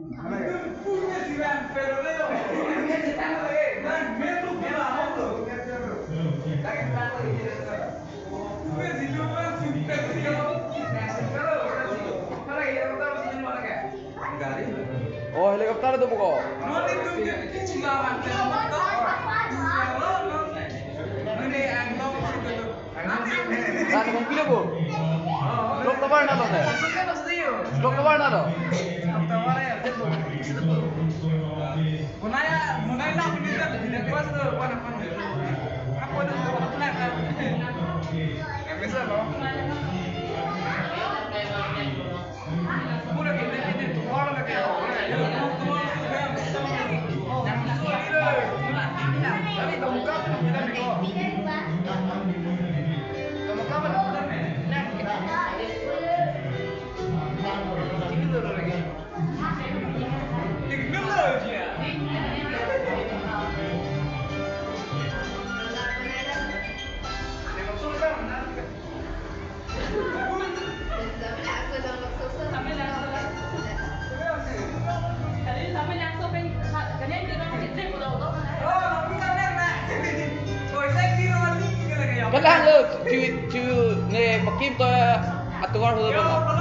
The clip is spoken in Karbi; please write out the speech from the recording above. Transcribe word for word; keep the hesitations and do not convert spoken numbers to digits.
Oh, helicopter itu buko. Kan mungkin bu. Blok tobar na lo teh. Blok tobar na lo. Kadang lo, cu, cu, ne pakim to atovar ho.